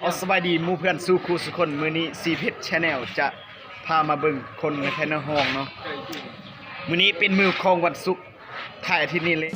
ເອົາ ສະບາຍດີໝູ່ເພື່ອນສູ່ຄູ່ສູ່ຄົນ, ມື້ນີ້ຊີເພັດແຊນແນວຈະພາມາເບິ່ງຄົນໃນແພນນະຮອງເນາະ. ມື້ນີ້ເປັນມື້ຂອງວັນສຸກ ທ້າຍອາທິດນີ້ເລີຍ.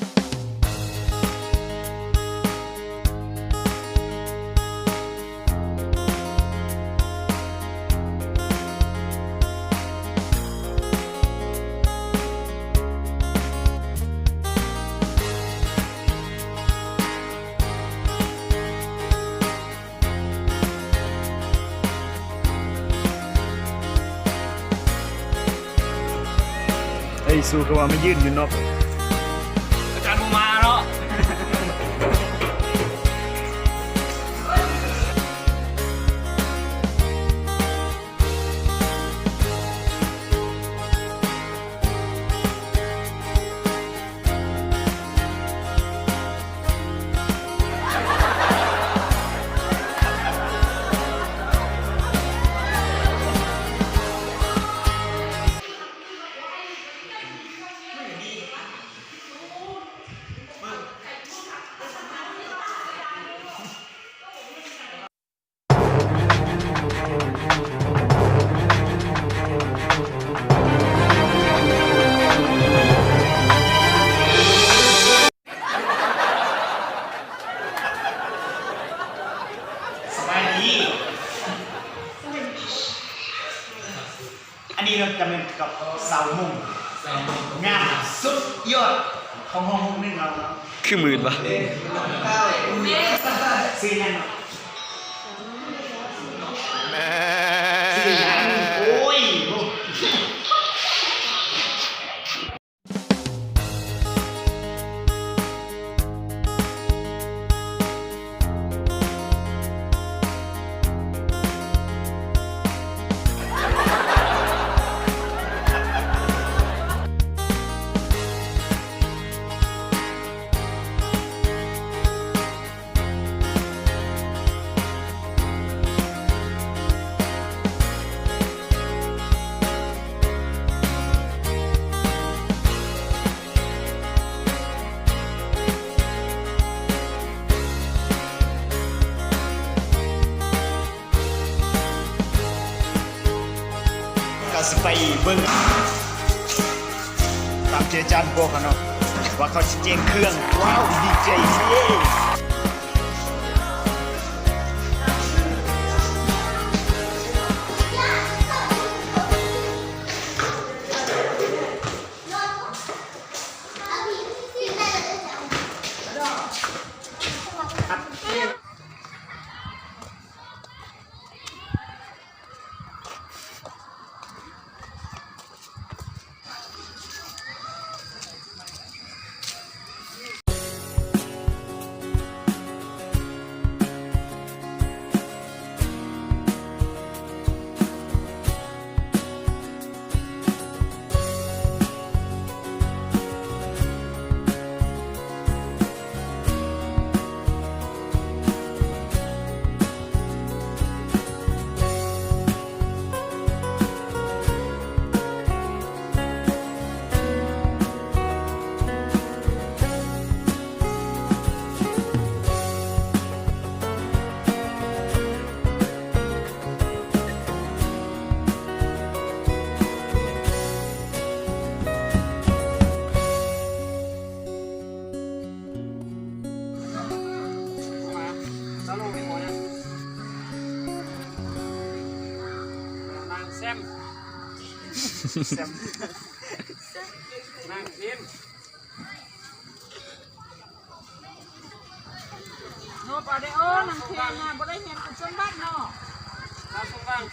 ເອີຍ ສູ້ຄືວ່າມາຢືນຢູ່ນອກ. ອາຈານບໍ່ມາເນາະ. ສະບາຍດີ. ອັນນີ້ເນາະ ຈະແມ່ນກັບສາວມົ້ງ ສາວມົ້ງ ງາມສຸດຍອດຂອງຫ້ອງຫົກໜຶ່ງເຮົາເນາະ. ຄືມືດວະ? ຊື່ຫຍັງເນາະ? ຊື່ຫຍັງ? ໂອ້ຍ. ກະຊິໄປເບິ່ງຕາມທີ່ອາຈານບອກຫັ້ນເນາະ ວ່າເຂົາຊິແຈ້ງເຄື່ອງ. ວ້າວ ດີເຈ ເຢ້. ນາງແຊມ ແຊມ ນາງເທນ. ໂນ ປາເດໂອ ນາງເທນນະ ບໍ່ໄດ້ເຮັດຄຸນສົມບັດເນາະ. ເ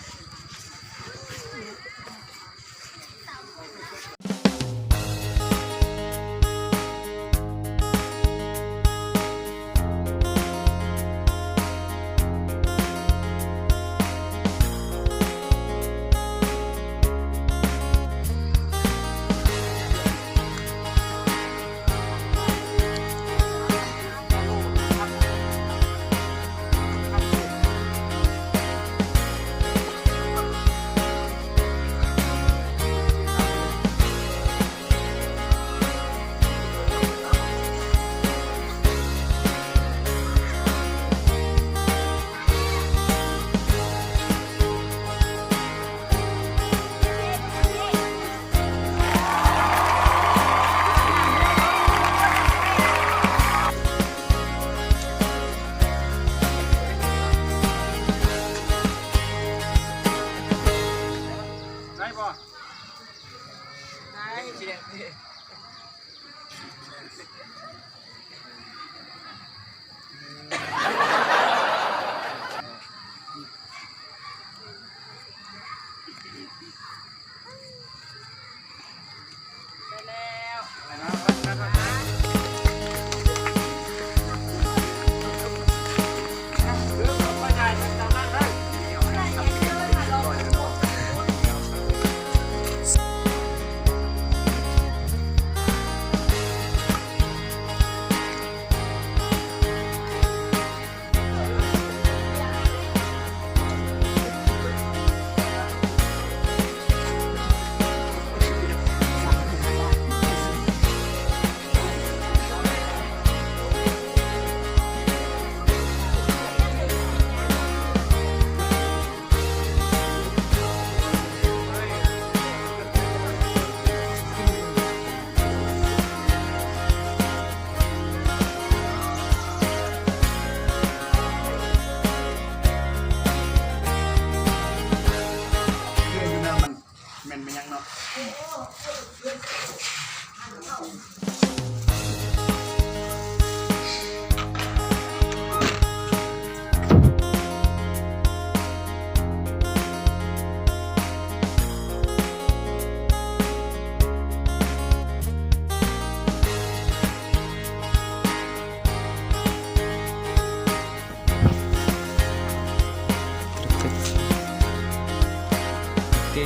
ເ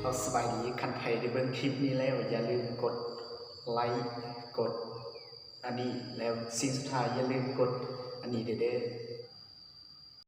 ອົາ ສະບາຍດີ, ຄັນໃຜໄດ້ເບິ່ງຄລິບນີ້ແລ້ວ ຢ່າລືມກົດໄລ ກົດອັນນີ້ ແລ້ວສິ່ງສຸດທ້າຍ ຢ່າລືມກົດອັນນີ້ເດີ.